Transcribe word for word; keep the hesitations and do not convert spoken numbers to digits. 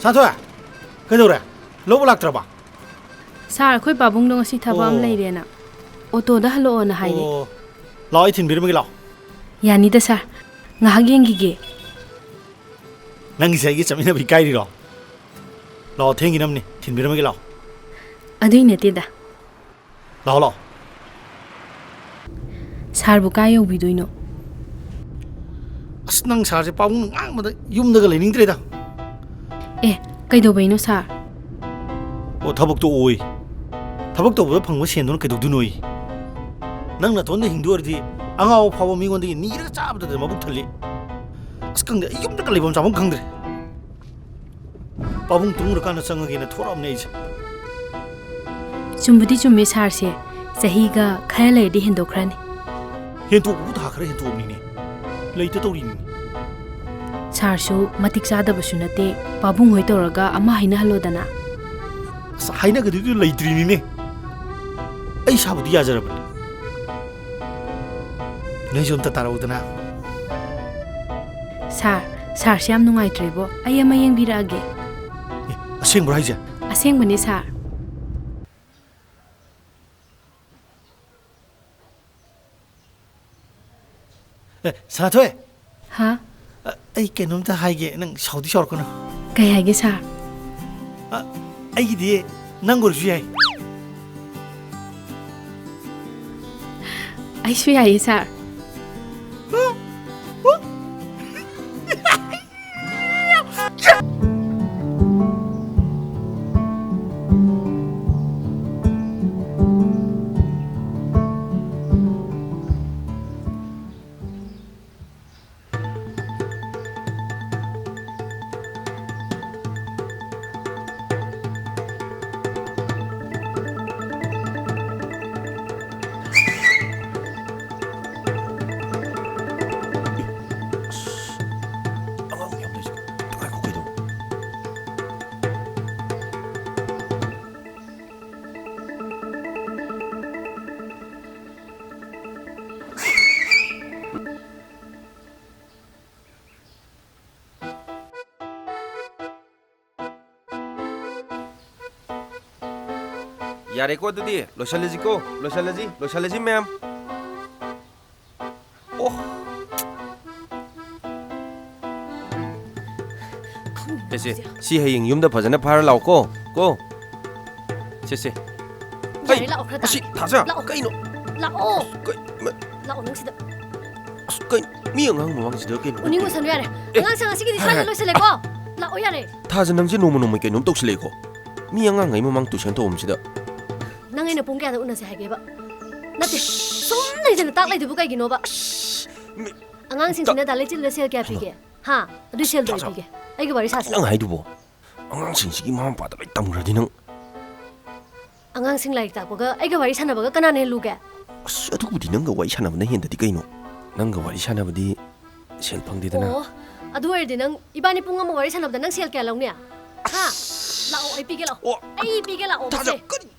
ꯁꯥꯟꯊꯣꯏ, ꯀꯩꯗꯧꯔꯦ? ꯂꯧꯕ ꯂꯥꯛꯇ꯭ꯔꯕ? ꯁꯥꯔ, ꯑꯩꯈꯣꯏ ꯄꯥꯕꯨꯡꯗꯣ ꯉꯁꯤ ꯊꯕꯛ ꯑꯃ ꯑꯣ꯫ ꯂꯩꯔꯦꯅ ꯑꯣꯇꯣꯗ ꯍꯜꯂꯛꯑꯣꯅ ꯍꯥꯏꯔꯦ꯫ ꯑꯣ꯫ ꯂꯥꯛꯑꯣ, ꯑꯩ ꯊꯤꯟꯕꯤꯔꯝꯃꯒꯦ, ꯂꯥꯛꯑꯣ꯫ ꯌꯥꯅꯤꯗ ꯁꯥꯔ, ꯉꯥꯏꯍꯥꯛ ꯌꯦꯡꯈꯤꯒꯦ꯫ ꯅꯪꯒꯤꯁꯦ ꯑꯩꯒ ꯆꯠꯃꯤꯟꯅꯕ ꯏꯀꯥꯏꯔꯤꯔꯣ? ꯂꯥꯛꯑꯣ, ꯊꯦꯡꯈꯤꯅꯕꯅꯤ, ꯊꯤꯟꯕꯤꯔꯝꯃꯒꯦ, ꯂꯥꯛꯑꯣ꯫ ꯑꯗꯨꯏ ꯅꯠꯇꯦꯗ꯫ ꯂꯥꯛꯑꯣ, ꯂꯥꯛꯑꯣ꯫ ꯁꯥꯔꯕꯨ ꯀꯥꯏ ꯌꯧꯕꯤꯗꯣꯏꯅꯣ? ꯑꯁ, ꯅꯪ ꯁꯥꯔꯁꯦ ꯄꯥꯕꯨꯡꯅ ꯉꯥꯡꯕꯗ ꯌꯨꯝꯗꯒ ꯂꯩꯅꯤꯡꯗ꯭ꯔꯦꯗ꯫ ꯑꯦ, ꯀꯩꯗꯧꯕꯩꯅꯣ ꯁꯥꯔ? ꯑꯣ, ꯊꯕꯛ ꯇꯣꯛꯑꯣꯏ꯫ ꯊꯕꯛ ꯇꯧꯕꯗ ꯐꯪꯕ ꯁꯦꯟꯗꯨꯅ ꯀꯩꯗꯧꯗꯣꯏꯅꯣꯌꯦ? ꯅꯪ ꯅꯇꯣꯟꯗ ꯍꯤꯡꯗꯣꯏ ꯑꯣꯏꯔꯗꯤ ꯑꯉꯥꯎ ꯑꯐꯥꯎꯕ ꯃꯤꯉꯣꯟꯗꯒꯤ ꯅꯤꯔꯒ ꯆꯥꯕꯗꯗ ꯃꯕꯨꯛ ꯊꯜꯂꯤ꯫ ꯑꯁ, ꯈꯪꯗꯦ, ꯑꯩ ꯌꯨꯝꯗꯒ ꯂꯩꯐꯝ ꯆꯥꯐꯝ ꯈꯪꯗ꯭ꯔꯦ꯫ ꯄꯥꯕꯨꯡ ꯇꯨꯝꯈ꯭ꯔꯀꯥꯟꯗ ꯆꯪꯉꯒꯦꯅ ꯊꯣꯔꯛꯑꯕꯅꯦ ꯑꯩꯁꯦ꯫ ꯆꯨꯝꯕꯨꯗꯤ ꯆꯨꯝꯃꯦ ꯁꯥꯔꯁꯦ, ꯆꯍꯤꯒ ꯈꯔ ꯂꯩꯔꯗꯤ ꯍꯦꯟꯗꯣꯛꯈ꯭ꯔꯅꯤ꯫ ꯍꯦꯟꯇꯣꯛꯄꯕꯨ ꯊꯥ ꯈꯔ ꯍꯦꯟꯇꯣꯛꯑꯕꯅꯤꯅꯦ, ꯂꯩꯇ ꯇꯧꯔꯤꯅꯤꯅꯦ꯫ ꯁꯥꯔꯁꯨ ꯃꯇꯤꯛ ꯆꯥꯗꯕꯁꯨ ꯅꯠꯇꯦ, ꯄꯥꯕꯨꯡ ꯍꯣꯏ ꯇꯧꯔꯒ ꯑꯃ ꯍꯥꯏꯅꯍꯜꯂꯣꯗꯅ꯫ ꯑꯁ, ꯍꯥꯏꯅꯒꯗꯣꯏꯗꯨ ꯂꯩꯇ꯭ꯔꯤꯅꯤꯅꯦ꯫ ꯑꯩ ꯏꯁꯥꯕꯨꯗꯤ ꯌꯥꯖꯔꯕꯅꯤ꯫ ꯅꯣꯏꯁꯨ ꯑꯝꯇ ꯇꯥꯔꯛꯎꯗꯅ꯫ ꯁꯥꯔ, ꯁꯥꯔꯁꯦ ꯌꯥꯝ ꯅꯨꯡꯉꯥꯏꯇ꯭ꯔꯦꯕꯣ꯫ ꯑꯩ ꯑꯃ ꯌꯦꯡꯕꯤꯔꯛꯑꯒꯦ꯫ ꯑꯦ, ꯑꯁꯦꯡꯕ꯭ꯔꯣ ꯍꯥꯏꯁꯦ? ꯑꯁꯦꯡꯕꯅꯦ, ꯁꯥꯔ꯫ ꯑꯦ, ꯁꯅꯥꯊꯣꯏ꯫ ꯍꯥ? ꯑ, ꯑꯩ ꯀꯩꯅꯣꯝꯇ ꯍꯥꯏꯒꯦ, ꯅꯪ ꯁꯥꯎꯗꯤ ꯁꯥꯎꯔꯛꯀꯅꯨ꯫ ꯀꯩ ꯍꯥꯏꯒꯦ, ꯁꯥꯔ? ꯑ, ꯑꯩꯒꯤꯗꯤ ꯅꯪ ꯑꯣꯏꯔꯁꯨ ꯌꯥꯏ꯫ ꯑꯩꯁꯨ ꯌꯥꯏꯌꯦ, ꯁꯥꯔ꯫ ꯌꯥꯔꯦꯀꯣ, ꯑꯗꯨꯗꯤ ꯂꯣꯏꯁꯜꯂꯁꯤꯀꯣ꯫ ꯂꯣꯏꯁꯜꯂꯁꯤ, ꯂꯣꯏꯁꯜꯂꯁꯤ, ꯃꯦꯝ꯫ ꯑꯣ꯫ ꯁꯦ, ꯁꯦ, ꯁꯤ ꯍꯌꯦꯡ ꯌꯨꯝꯗ ꯐꯖꯅ ꯐꯥꯔ ꯂꯥꯛꯑꯣꯀꯣ꯫ ꯀꯣ꯫ ꯁꯦ, ꯁꯦ꯫ ꯌꯥꯔꯦ, ꯍꯩ, ꯂꯥꯛꯑꯣ, ꯈꯔ ꯃꯁꯤ ꯇꯥꯒꯦ꯫ ꯊꯥꯖ, ꯂꯥꯛꯑꯣ꯫ ꯀꯩꯅꯣ? ꯂꯥꯛꯑꯣ꯫ ꯀꯩ, ꯃ- ꯂꯥꯛꯑꯣ, ꯅꯪ ꯁꯤꯗ꯫ ꯑꯁ, ꯀꯩ, ꯃꯤ ꯑꯉꯥꯡ ꯃꯃꯥꯡꯁꯤꯗ ꯀꯩꯅꯣ? ꯎꯅꯤꯡꯉꯨꯁꯅꯨ, ꯌꯥꯔꯦ꯫ ꯑꯦ꯫ ꯑꯉꯥꯡꯁꯤꯡ ꯉꯁꯤꯒꯤꯗꯤ ꯁ꯭ꯋꯥꯏꯗ ꯂꯣꯏꯁꯤꯜꯂꯦꯀꯣ꯫ ꯂꯥꯛꯑꯣ, ꯌꯥꯔꯦ꯫ ꯊꯥꯖ, ꯅꯪꯁꯦ ꯅꯣꯡꯃ ꯅꯣꯡꯃꯒꯤ ꯀꯩꯅꯣꯝ ꯇꯧꯁꯤꯜꯂꯛꯑꯦꯀꯣ꯫ ꯃꯤ ꯑꯉꯥꯡꯈꯩ ꯃꯃꯥꯡ ꯇꯨꯏꯁꯟ ꯇꯧꯐꯝꯁꯤꯗ꯫ ꯅꯪ ꯑꯩꯅ ꯄꯨꯡ ꯀꯌꯥꯗ ꯎꯅꯁꯦ ꯍꯥꯏꯒꯦꯕ? ꯅꯠꯇꯦ, ꯁꯨꯝ ꯂꯩꯗꯅ ꯇꯥꯛ ꯂꯩꯗꯨꯕꯨ ꯀꯩꯒꯤꯅꯣꯕ? ꯑꯁ, ꯃꯤ- ꯑꯉꯥꯡꯁꯤꯡꯁꯤꯅ ꯗꯥ ꯂꯩꯆꯤꯟꯗ ꯁꯦꯜ ꯀꯌꯥ ꯍꯜꯂꯣ꯫ ꯄꯤꯒꯦ? ꯍꯥ? ꯑꯗꯨꯏ ꯁꯦꯜꯗꯣ ꯑꯩ ꯊꯥꯖ꯫ ꯄꯤꯒꯦ꯫ ꯑꯩꯒ ꯋꯥꯔꯤ ꯁꯥꯁꯤ꯫ ꯅꯪ ꯍꯥꯏꯗꯨꯕꯣ? ꯑꯉꯥꯡꯁꯤꯡꯁꯤꯒꯤ ꯃꯃꯥ ꯃꯄꯥꯗ ꯂꯣꯏ ꯇꯝꯈ꯭ꯔꯗꯤ ꯅꯪ꯫ ꯑꯉꯥꯡꯁꯤꯡ ꯂꯥꯏꯔꯤꯛ ꯇꯥꯛꯄꯒ ꯑꯩꯒ ꯋꯥꯔꯤ ꯁꯥꯟꯅꯕꯒ ꯀꯅꯥꯅ ꯍꯦꯜꯂꯨꯒꯦ? ꯑꯁ, ꯑꯗꯨꯕꯨꯗꯤ ꯅꯪꯒ ꯋꯥꯔꯤ ꯁꯥꯟꯅꯕꯅ ꯍꯦꯟꯗꯗꯤ ꯀꯩꯅꯣ? ꯅꯪꯒ ꯋꯥꯔꯤ ꯁꯥꯟꯅꯕꯗꯤ ꯁꯦꯜ ꯐꯪꯗꯦꯗꯅ꯫ ꯑꯣ, ꯑꯗꯨ ꯑꯣꯏꯔꯗꯤ ꯅꯪ ꯏꯕꯥꯅꯤ ꯄꯨꯡ ꯑꯃ ꯋꯥꯔꯤ ꯁꯥꯟꯅꯕꯗ ꯅꯪ ꯁꯦꯜ ꯀꯌꯥ ꯂꯧꯅꯤ? ꯍꯥ? ꯂꯥꯛꯑꯣ, ꯑꯩ ꯄꯤꯒꯦ ꯂꯥꯛꯑꯣ꯫ ꯑꯣ, ꯑꯩ ꯄꯤꯒꯦ ꯂꯥꯛꯑꯣ, ꯊꯥꯖ, ꯃꯁꯦ꯫ ꯀꯔꯤ?